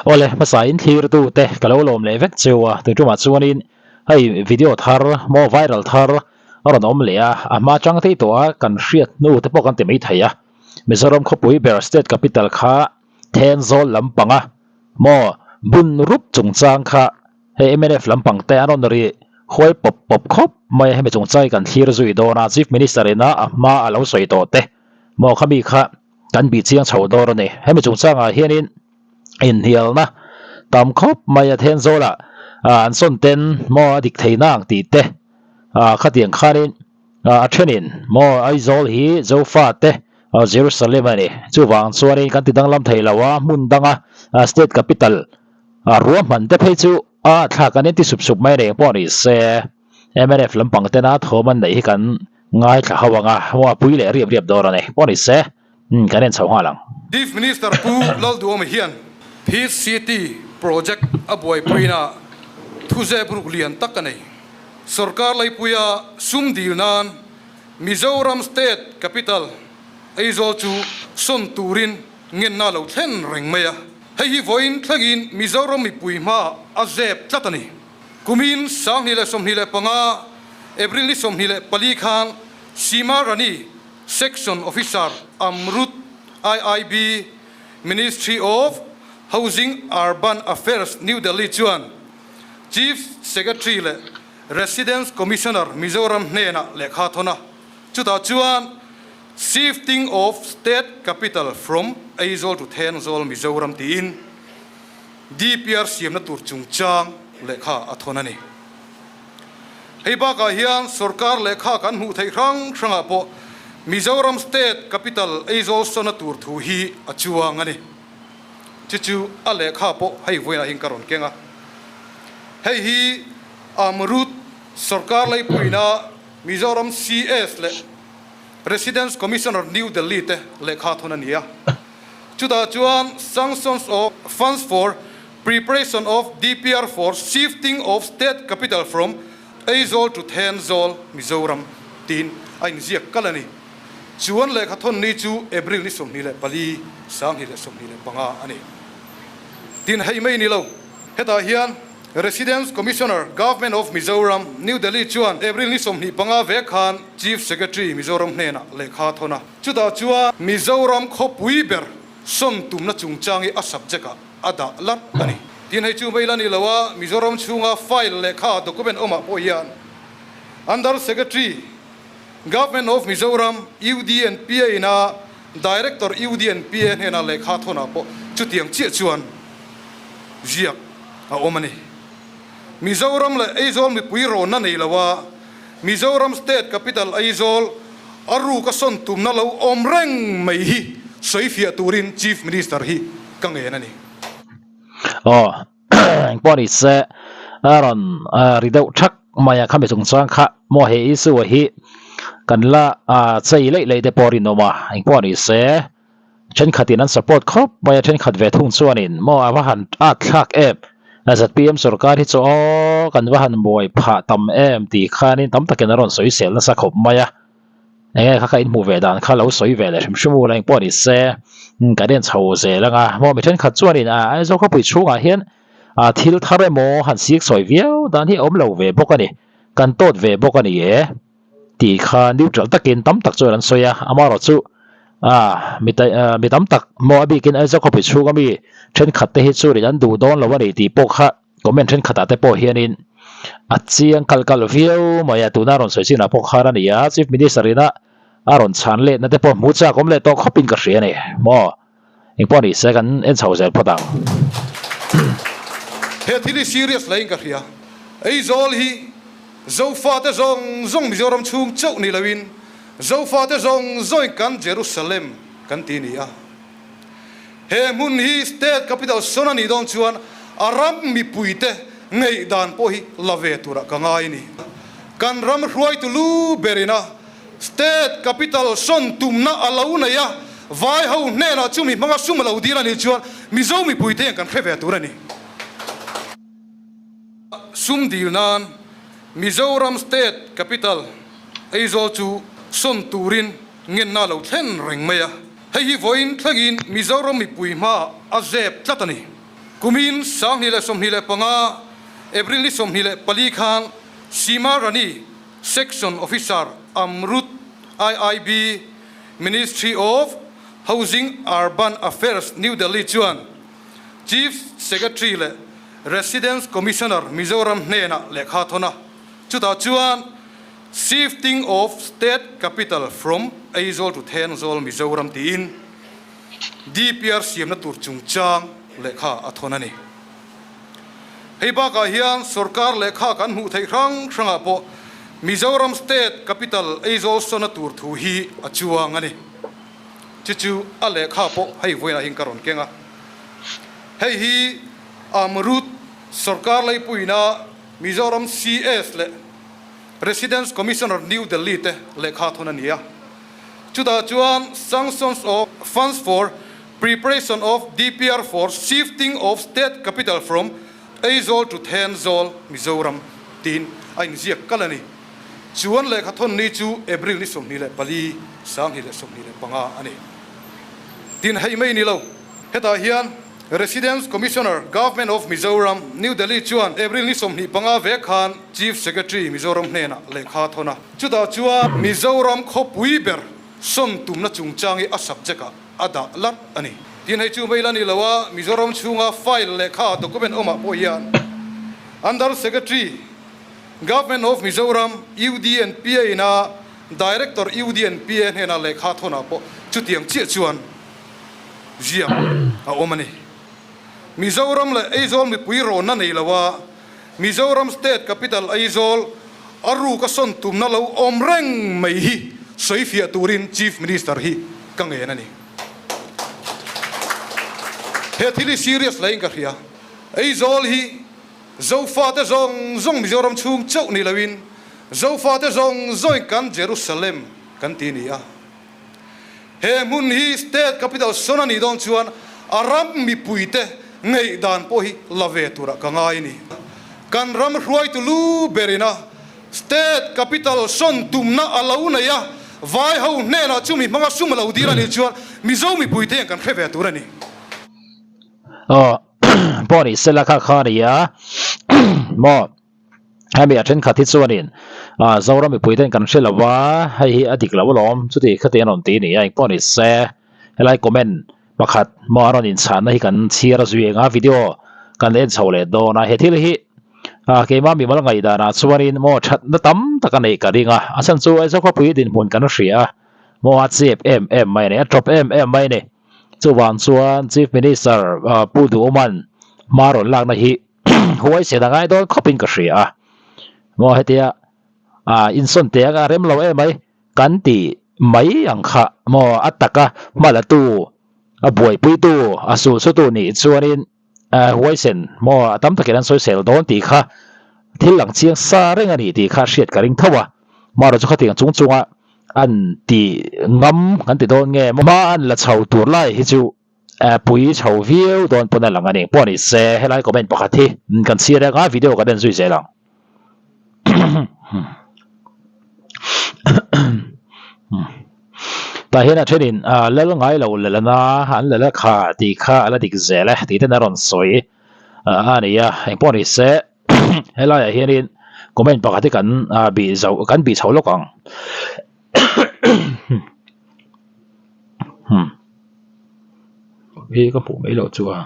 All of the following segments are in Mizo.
Awle, hmasa in thlir tu te ka lo lawm leh vek cheu a, tun tumah chuanin hei video thar maw viral thar a rawn awm leh a, a hma chang thei tawh a kan hriat hnu te pawh kan ti mai thei a, Mizoram khawpui ber state capital kha Thenzawl lampanga maw bun rup chungchang kha Hei mnf lampang te an rawn ri huai pawp pawp khawp mai a, hemi chungchang hi kan thlir zui dawn a, Chief Minister ina a hma a lo sawi tawh te maw khami kha kan bih chiang chho dawn a ni. Hemi chungchangah hianin inhnialna tam khawp mai a Thenzawlah an sawn ten maw a dik thei nang tih te khatiang khanin a thenin maw Aizawl hi Zofa te Jerusalem a ni. Chuvang chuanin kan ti danglam thei lo a, hmun danga state capital A ruahman te phei chu a thlak an inti sup sup mai reng pawh ni se, mnf lampang tena thawm an neih hi kan ngaithla ho ang a, maw a pui leh riap riap dawn a ni pawh ni se, kan en chho nghal ang. Chief Minister Pu Lalduhawma hian Peace City project a buaipuina thuzep ruk lian tak a nei. Sorkar laipuia sum dil nan Mizoram State Capital Aizawl chu sawn turin ngenna lo thlen reng mai a. Hei hi vawiin thlengin Mizoram mipui hmaah a zep tlat a ni. Kumin 2025 April ni 24 khan Seema Rani, Section Officer, Amrut IIB, Ministry of Housing Urban Affairs, New Delhi chuan Chief Secretary leh Residence Commissioner Mizoram hnenah lehkha thawn a. Chutah chuan Shifting of State Capital from Aizawl to Thenzawl, Mizoram tiin DPR siamna tur chungchang lehkha a thawn a ni. Hei bakah hian sorkar lehkha kan hmuh theih hrang hrangah pawh Mizoram State Capital Aizawl sawna tur thu hi a chuang a ni. Chu chu a lehkha pawh hei vawiinah hian ka rawn keng a. Hei hi Amrut sorkar leipuina Mizoram CS leh Residence Commissioner New Delhi te lehkha thawn a ni a. Chutah chuan Sanctions of Funds for Preparation of DPR for Shifting of State Capital from Aizawl to Thenzawl, Mizoram tiin a inziak kal a ni. Chuan lehkha thawn ni chu April ni 24, 2025 a ni. Tin hei mai ni lo, hetah hian Residence Commissioner, Government of Mizoram, New Delhi chuan April ni 25 vek khan Chief Secretary Mizoram hnenah lehkha a thawn a. Chutah chuan Mizoram khawpui ber sawn tumna chungchang hi a subject ah a dah larh a ni. Tin hei chu mai la ni lo a, Mizoram chhunga file lehkha document awmah pawh hian Under Secretary, Government of Mizoram, UDNPA ina Director UDNPA hnena lehkha thawnah pawh chutiang chiah chuan ziak a awm a ni. Mizoram leh Aizawl mipui rawnna nei lo a, Mizoram State Capital Aizawl a ruk a sawn tumna lo awm reng mai hi sawifiah turin Chief Minister hi ka ngen a ni. Aw, engpawh ni se a rawn ri deuh thak mai a, khami chungchang kha maw he issue a hi kan la chei leih leih te pawh a rinawm a, engpawh ni se Thenkhatin an support khawp mai a, thenkhat ve thung chuanin maw a va han at thlak em? ZPM sorkar hi chu aw kan va han buai phah tam em tih khanin tam takin a rawn sawi sel nasa khawp mai a. Enge kha kha inhmuh ve dan kha lo sawi ve leh hrim hrim u la engpawh ni se kan en chho zel anga maw mi thenkhat chuanin a Aizawl khawpui chhungah hian thil thar emaw han sik sawi viau dan hi a awm lo ve bawk a ni, kan tawt ve bawk a ni e. Tih kha neutral takin tam tak chuan an sawi a, amaherawhchu ah mi mi tam tak maw a bikin Aizawl khawpui chhunga mi thenkhat te hi chuanin an duh dawn lo a ni tih pawh kha comment thenkhatah te pawh hianin a chiang kalh kalh viau mai a, tuna rawn sawi chinah pawh khan a ni a, Chief Minister ina a rawn chhan letna te pawh hmu chak awm leh tawh khawpin ka hria a ni maw, engpawh ni se kan en chho zel phawt ang. He thil hi serious hle in ka hria, Aizawl hi Zofate zawng zawng Mizoram chhung chauh ni loin Zofate zawng zawngin kan Jerusalem kan ti ni a. He hmun hi State Capital sawn a nih dawn chuan a ram mipuite ngaihdan pawh hi la ve turah ka ngai a ni. Kan ram hruaitu lu berin a State Capital sawn tumna a lo nei a, vai ho hnenah chumi hmanga sum a lo dil a nih chuan Mizo mipuite hian kan hre ve tur a ni. Sum dil nan Mizoram State Capital Aizawl chu sawn turin ngenna lo thlen reng mai a. Hei hi vawiin thlengin Mizoram mipui hmaah a zep tlat a ni. Kumin 2025 April ni 24 khan Seema Rani, Section Officer, Amrut IIB, Ministry of Housing Urban Affairs, New Delhi chuan Chief Secretary leh Residence Commissioner Mizoram hnenah lehkha thawn a, chutah chuan Shifting of State Capital from Aizawl to Thenzawl, Mizoram tiin DPR siamna tur chungchang lehkha a thawn a ni. Hei bakah hian sorkar lehkha kan hmuh theih hrang hrangah pawh Mizoram State Capital Aizawl sawna tur thu hi a chuang a ni. Chu chu a lehkha pawh hei vawiinah hian ka rawn keng a. Hei hi Amrut sorkar leipuina Mizoram CS leh Residence Commissioner New Delhi te lehkha thawn a ni a. Chutah chuan Sanctions of Funds for Preparation of DPR for Shifting of State Capital from Aizawl to Thenzawl, Mizoram tiin a inziak kal a ni. Chuan lehkha thawn ni chu April ni 24, 2025 a ni. Tin hei mai ni lo. Hetah hian Residence Commissioner, Government of Mizoram, New Delhi chuan April ni 25 vek khan Chief Secretary Mizoram hnenah lehkha thawn a. Chutah chuan Mizoram khawpui ber sawn tumna chungchang hi a subject-ah a dah larh a ni. Tin hei chu mai la ni lo a, Mizoram chhunga file lehkha document awmah pawh hian Under Secretary, Government of Mizoram, UDNPA ina Director UDNPA hnena lehkha thawnah pawh chutiang chiah chuan ziak a awm a ni. Mizoram leh Aizawl mipui rawnna nei lo a, Mizoram State Capital Aizawl a ruk a sawn tumna lo awm reng mai hi sawifiah turin Chief Minister hi ka ngen a ni. He thil hi serious hle in ka hria. Aizawl hi Zofate zawng zawng Mizoram chhung chauh ni loin Zofate zawng zawngin kan Jerusalem kan ti ni a. He hmun hi State Capital sawn a nih dawn chuan a ram mipuite ngaihdan pawh hi la ve turah ka ngai a ni. Kan ram hruaitu lu berin a State Capital sawn tumna a lo nei a, vai ho hnenah chumi hmanga sum a lo dil a nih chuan Mizo mipuite hian kan hre ve tur a ni. Aw pawh ni sela kha kha a ni a maw. Hemi a thenkhat hi chuanin ah Zoram mipui ten kan hre lo va, hei hi a dik lo alawm chuti khati an rawn ti a ni a, engpawh ni se helai comment pakhat maw a rawn inchhanna hi kan chhiar a zui eng a, video kan en chho leh dawn a, he thil hi ah keimah mimal ngaihdanah chuanin maw thatna tam tak a neih ka ring a, a chhan chu Aizawl khawpui dinhmun kan hria a, maw a chep em em mai a ni, a tawp em em mai a ni, chuvang chuan Chief Minister Pu Duhawman hma rawn lakna hi. Huaisen a ngai dawn khawpin ka hria a, maw hetia ah insawn teh anga rem lo em mai kan ti mai ang kha maw a taka hma la tu a buaipui tu a sul su tu nih chuanin ah huaisen maw a tam takin an sawisel dawn tih kha thil lang chiang sa reng a ni tih kha hriat ka ring tho a, marawh chu khatiang chung chunga an ti ngam kan ti dawn nge maw hma an la chho tur lai hi chu. Pui chho viau dawn pawn a lang a ni. Pawh ni se helai comment pakhat hi kan chhiar eng a video kan en zui zel ang. Tah hian a thenin lal ngai lo lelana an lel a kha tih kha a la dik zel e tih ten a rawn sawi a ni a. Engpawh ni se helaiah hianin comment pakhat hi kan bih zauh kan bih chho lawk ang. Hi ka hmuh mai loh chu a.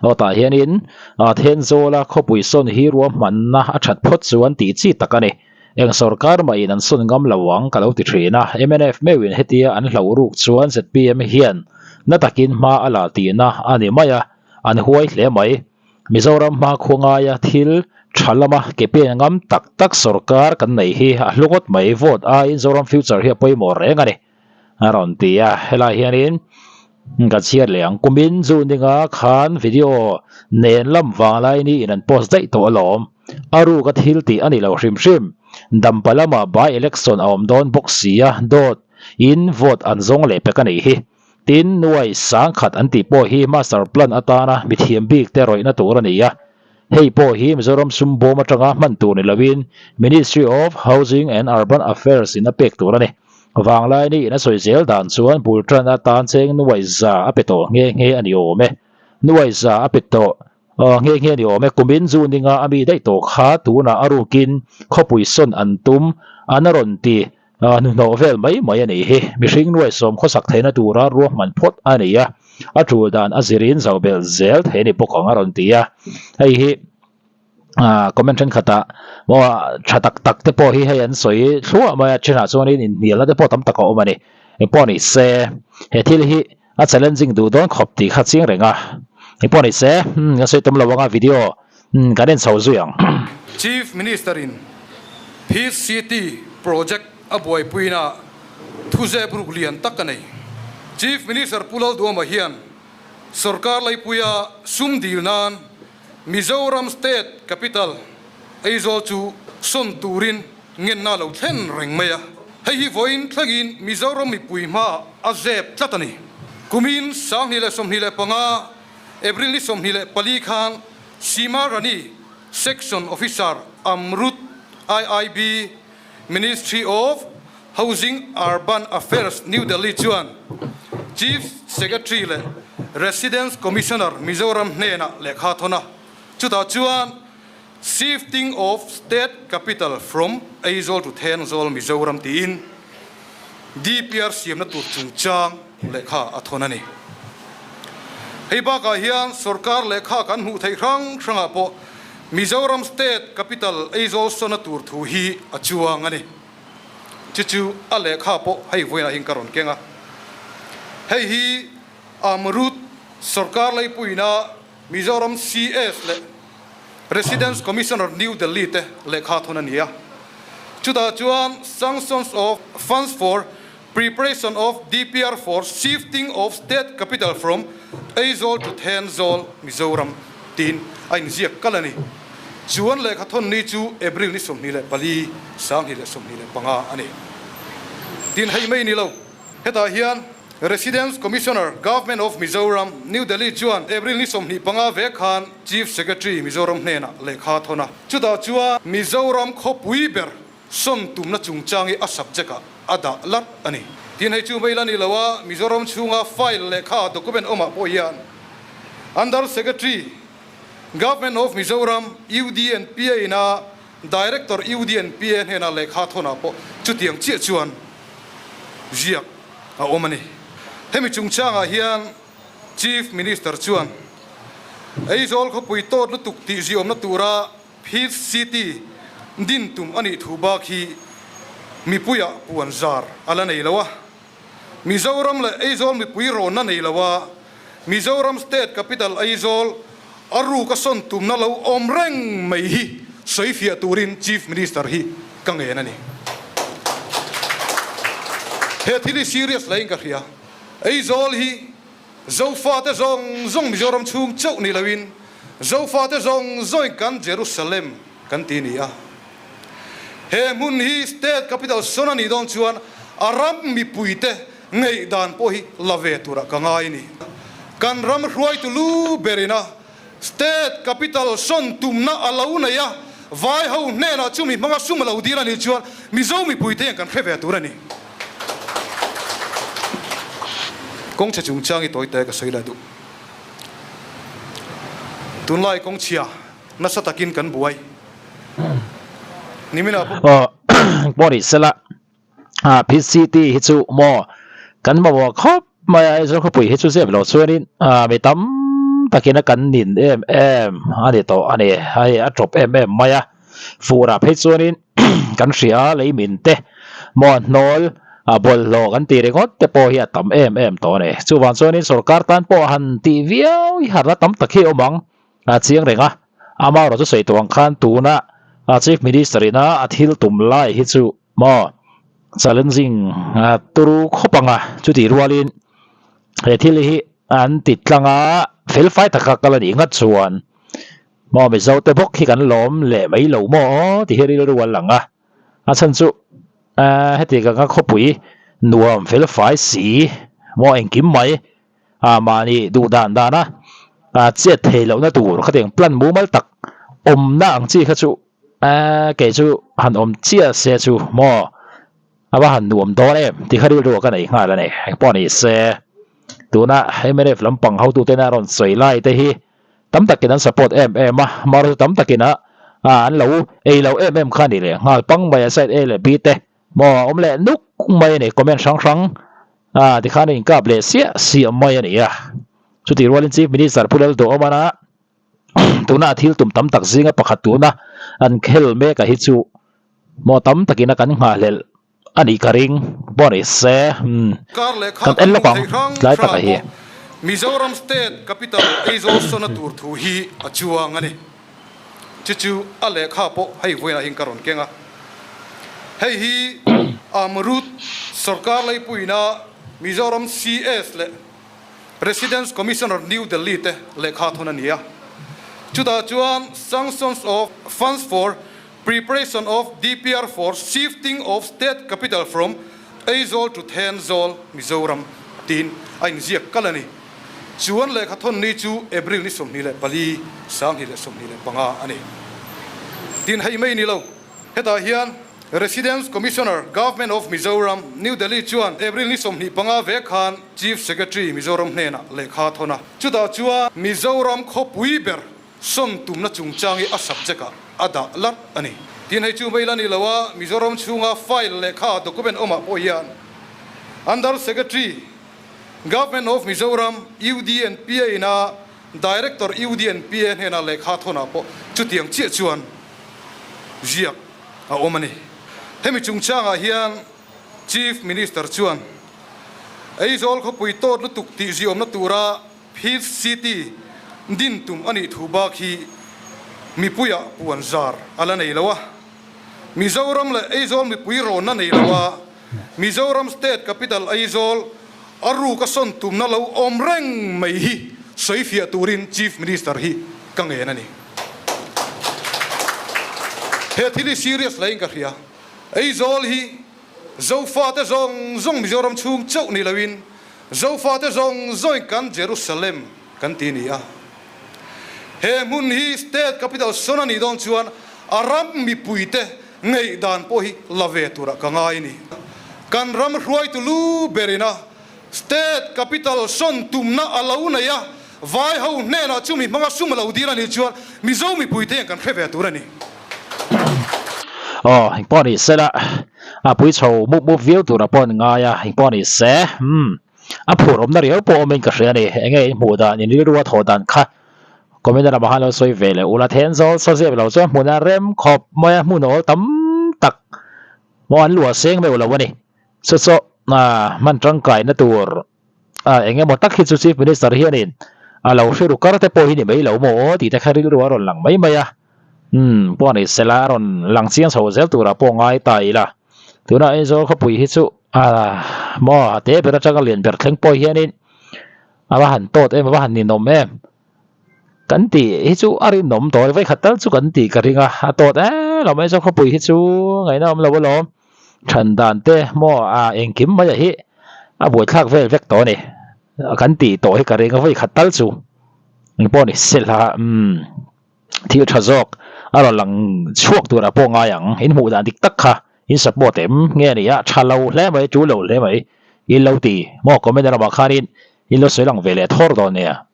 Aw tah hianin ah Thenzawla khawpui sawn hi ruahmanna a that phawt chuan tih chi tak a ni. Eng sawrkar mahin an sawn ngam lo ang ka lo ti thin a. Mnf meuhin hetia an hlauh ruk chuan zpm hian na takin hma a la tihna a ni mai a, an huai hle mai. Mizoram hmakhua ngaia thil tha lama ke pen ngam tak tak sorkar kan nei hi a hlu ngawt mai, vote aiin Zoram future hi a pawimawh reng a ni a rawn ti a, helai hianin ka chhiar leh ang kumin zu ninga khan video nen lam vanglai niin an post daih tawh alawm, a ruka thil tih a ni lo hrim hrim, Dampa lama by election a awm dawn bawk si a, dawt in vote an zawng leh pek a nih hi. Tin, nuai sangkhat an tih pawh hi master plan atana mithiam bik te rawihna tur a ni a. Hei pawh hi Mizoram sum bawm atanga hman tur ni loin Ministry of Housing and Urban Affairs in a pek tur a ni. Vanglai niin a sawi zel dan chuan bul tan atan cheng nuai za a pe tawh nghe nghe a ni awm e. Nuai za a pe tawh nghe nghe a ni awm e. Kumin zu ninga a mi daih tawh kha tunah a rukin khawpui sawn an tum an a rawn ti hnuhnawh vel mai mai a nih hi. Mihring nuai sawm khawsak theihna tura ruahman phawt a ni a, a tul dan a zirin zo belh zel thei a ni bawk ang a rawn ti a. Hei hi. ah comment thenkhatah maw tha tak tak te pawh hi hei an sawi thluah mai a thenah chuanin inhnialna te pawh tam tak a awm a ni engpawh ni se he thil hi a challenging duh dawn khawp tih kha chiang reng a engpawh ni se umm ka sawi tum lo anga video umm kan en chho zui ang. Chief Minister in Peace City project a buaipuina thuzep ruk lian tak a nei. Chief Minister Pu Lalduama hian sorkar laipuia sum dil nan Mizoram State Capital Aizawl chu sawn turin ngenna lo thlen reng mai a, hei hi vawiin thlengin Mizoram mipui hmaah a zep tlat a ni. Kumin 2025 April ni 24 khan Seema Rani Section Officer Amrut IIB Ministry of Housing Urban Affairs New Delhi chuan Chief Secretary leh Residence Commissioner Mizoram hnenah lehkha thawn a, chutah chuan Shifting of State Capital from Aizawl to Thenzawl Mizoram tiin DPR siamna tur chungchang lehkha a thawn a ni. Hei bakah hian sorkar lehkha kan hmuh theih hrang hrangah pawh Mizoram State Capital Aizawl sawna tur thu hi a chuang a ni. Chu chu a lehkha pawh hei vawiinah hian ka rawn keng a. Hei hi Amrut sorkar leipuina Mizoram CS leh Residence Commissioner New Delhi te lehkha thawn a ni a. Chutah chuan Sanctions of Funds for Preparation of DPR for Shifting of State Capital from Aizawl to Thenzawl, Mizoram tiin a inziak kal a ni. Chuan lehkha thawn ni chu April ni 24, 2025 a ni. Tin hei mai ni lo, hetah hian Residence Commissioner, Government of Mizoram, New Delhi chuan April ni 25 vek khan Chief Secretary Mizoram hnenah lehkha thawn a. Chutah chuan Mizoram khawpui ber sawn tumna chungchang hi a subject ah a dah larh a ni. Tin hei chu mai la ni lo a, Mizoram chhunga file lehkha document awmah pawh hian Under Secretary, Government of Mizoram, UDNPA ina Director UDNPA hnena lehkha thawnah pawh chutiang chiah chuan ziak a awm a ni. Hemi chungchangah hian Chief Minister chuan Aizawl khawpui tawt lutuk tih ziawmna tura Fifth City din tum a nih thu bak hi mipuiah puan zar a la nei lo a. Mizoram leh Aizawl mipui rawnna nei lo a, Mizoram State Capital Aizawl a ruk a sawn tumna lo awm reng mai hi sawi fiah turin Chief Minister hi ka ngen a ni. He thil hi serious hle in ka hria. Aizawl hi Zofate zawng zawng Mizoram chhung chauh ni loin Zofate zawng zawngin kan Jerusalem kan ti ni a. He hmun hi State Capital sawn a nih dawn chuan a ram mipuite ngaihdan pawh hi la ve turah ka ngai a ni. Kan ram hruaitu lu berin a State Capital sawn tumna a lo nei a, vai ho hnenah chumi hmanga sum a lo dil a nih chuan Mizo mipuite hian kan hre ve tur a ni. Kawngchhe chungchang i tawi te ka sawi leh duh. Tunlai kawngchhia nasa takin kan buai. Niminah pawh. Aw pawh ni sela ah PCT hi chu maw kan mamawh khawp mai a Aizawl khawpui hi chu zep lo chuanin ah mi tam takin a kan nin em em a ni tawh a ni hei a tawp em em mai a furah phei chuanin kan hria a lei min te maw hnawl ah bawlhhlawh kan tih ringawt te pawh hi a tam em em tawh a ni chuvang chuanin sorkar tan pawh han tih viau hi harhna tam tak hi a awm ang. A chiang reng a, amaherawh chu sawi tawh ang khan tuna Chief Minister ina a thil tum lai hi chu maw challenging turu khawp ang a, chutih rualin he thil hi an ti tlang a, felfai taka kal a nih ngat chuan maw Mizo te bawk hi kan lawm leh mai lo maw tih hi rilru a lang a, a chhan chu heti kanga khawpui nuam felfai si maw engkim mai. A mahni duh dan dan a, a chet thei lohna tur khatiang plan mumal tak awmna ang chi kha chu kei chu han awm chiah se chu maw. A va han nuam dawn em tih kha rilru ah ka nei nghal a ni. Engpawh ni se tuna mnf lampang hotuten a rawn sawi lai te hi tam takin an support em em a, amaherawhchu tam takin a an lo ei lo em em kha a ni leh nghal pang mai a side A leh B te maw a awm leh nuk mai a ni comment hrang hrang a tikhan a inkap leh siah siah mai a ni a. Chutih rualin Chief Minister Pu Lalduhawmana tuna a thil tum tam tak zinga pakhat tuna an khel mek a hi chu maw tam takin a kan nghahhlelh a nih ka ring pawh ni se umm Kar leh kha kan kan en lawk hmuh ang theih hrang tlai hrang taka hi. pawh Mizoram State Capital Aizawl sawna tur thu hi a chuang a ni. Chu chu a lehkha pawh hei vawiinah hian ka rawn keng a. Hei hi Amrut Sorkar Leipuina Mizoram CS leh Residence Commissioner New Delhi te lehkha thawn a ni a. Chutah chuan Sanctions of Funds for Preparation of DPR for Shifting of State Capital from Aizawl to Thenzawl, Mizoram tiin a inziak kal a ni. Chuan lehkha thawn ni chu April ni 24, 2025 a ni. Tin hei mai ni lo. Hetah hian Residence Commissioner, Government of Mizoram, New Delhi chuan April ni 25 vek khan Chief Secretary Mizoram hnenah lehkha a thawn a. Chutah chuan Mizoram khawpui ber sawn tumna chungchang hi a subject ah a dah larh a ni. Tin hei chu mai la ni lo a, Mizoram chhunga file lehkha document awmah pawh hian Under Secretary, Government of Mizoram, UDNPA ina Director UDNPA hnenah lehkha thawnah pawh chutiang chiah chuan ziak a awm a ni. Hemi chungchangah hian Chief Minister chuan Aizawl khawpui tawt lutuk tih ziawmna tura Fifth City din tum a nih thu bak hi mipuiah puan zar a la nei lo a. Mizoram leh Aizawl mipui rawnna nei lo a, Mizoram State Capital Aizawl a ruk a sawn tumna lo awm reng mai hi sawifiah turin Chief Minister hi ka ngen a ni. He thil hi serious hle in ka hria. Aizawl hi Zofate zawng zawng Mizoram chhung chauh ni loin Zofate zawng zawngin kan Jerusalem kan ti ni a. He hmun hi State Capital sawn a nih dawn chuan a ram mipuite ngaihdan pawh hi la ve turah ka ngai a ni. Kan ram hruaitu lu berin a State Capital sawn tumna a lo nei a, vai ho hnenah chumi hmanga sum a lo dil a nih chuan Mizo mipuite hian kan hre ve tur a ni. Aw, engpawh ni sela, a pui chho mup mup viau turah pawh an ngai a, engpawh ni se, umm. A phur awmna riau pawh awmin ka hria a ni. Enge in hmuh dan, in rilru a thawh dan kha comment lamah khan lo sawi ve leh ula. Thenzawl saw zep lo chuan hmun a rem khawp mai a, hmun awl tam tak maw an luah seng meuh lo a ni. Chu chu hman tangkaina tur eng emaw tak hi chu Chief Minister hianin a lo hre ru kar te pawh hi ni mai lo maw aw tih te kha rilru a rawn lang mai mai a. Umm pawh ni sela a rawn lang chiang chho zel turah pawh ngai ta ila. Tuna Aizawl khawpui hi chu ah maw a te ber atanga lian ber thleng pawh hianin a va han tawt em a va han ninawm em. Kan tih hi chu a rinawm tawh a vawikhat tal chu kan tih ka ring a, a tawt em lo Aizawl khawpui hi chu ngaihna awm lo alawm. Than dan te maw ah engkim mai a hi a buaithlak vel vek tawh a ni. Kan tih tawh hi ka ring a vawikhat tal chu engpawh ni sela umm. Thil tha zawk a rawn lang chhuak turah pawh ngai ang. In hmuh dan dik tak kha in support em nge ni a, tha lo hle mai, tul lo hle mai in lo ti maw comment lamah khanin in lo sawi lang ve leh thawr dawn nia.